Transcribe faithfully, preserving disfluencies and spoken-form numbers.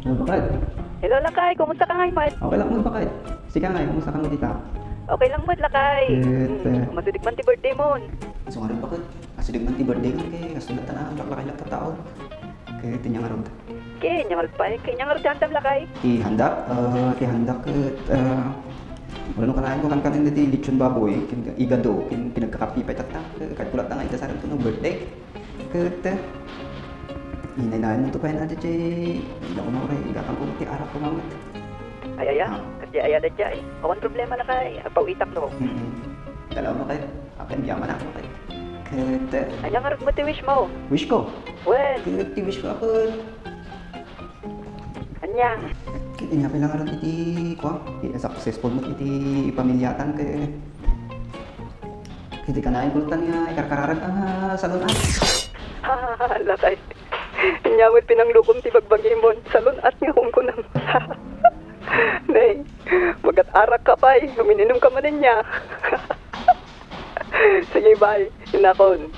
Hello, bakit? Hello, lakay. Kumusta ka ngay, Mike? Okay lang mo, bakit? Sika ngay, kumusta ka mo dita? Okay lang met, lakay. Ket, Hmm, eh, masidik man ti birthday mo. So, nga rin, bakit? Masidik man ti birthday mo, kay kastoy latta na, lakay lang ka tao. Kay, ti niya nga ron. Kay, niya nga ron pay. Kay, niya nga ron ti handam, lakay. Ti handak, ah, ti handak, ket, ah, wala no kanayon ko kankanin ti lechon baboy, kin-, igado, kin-, pinagkakapi pay tatta. Kay, kulat na nga, ita sa rin to, no, birthday. Ket, eh, inay-inayan mo to pay na, di, ila ko na, ura, igatan ko ti arak ko, mamit. Ay, aya, Ah. Kasi aya da jay. Awan problema na kay, agpawitak no. Mm-mm. Dalaw mo kay, akin yaman ako kay. Ket, eh, Anya nga rugmo ti wish mo? Wish ko? Well. Ket ti wish ko ako. Anya? Ket inya kailangan iti, kuwan, iti successful mo iti pamilyatan kay. Ket kanayon ko latta nga ikarkararag ang, ah, salon at. Lakay. Inya met pinanglukom ti bagbagimon. Salon at nga kunkunam. Nay, magat-arak ka pay. Uminom ka man inya. Sige, bye. Inakon.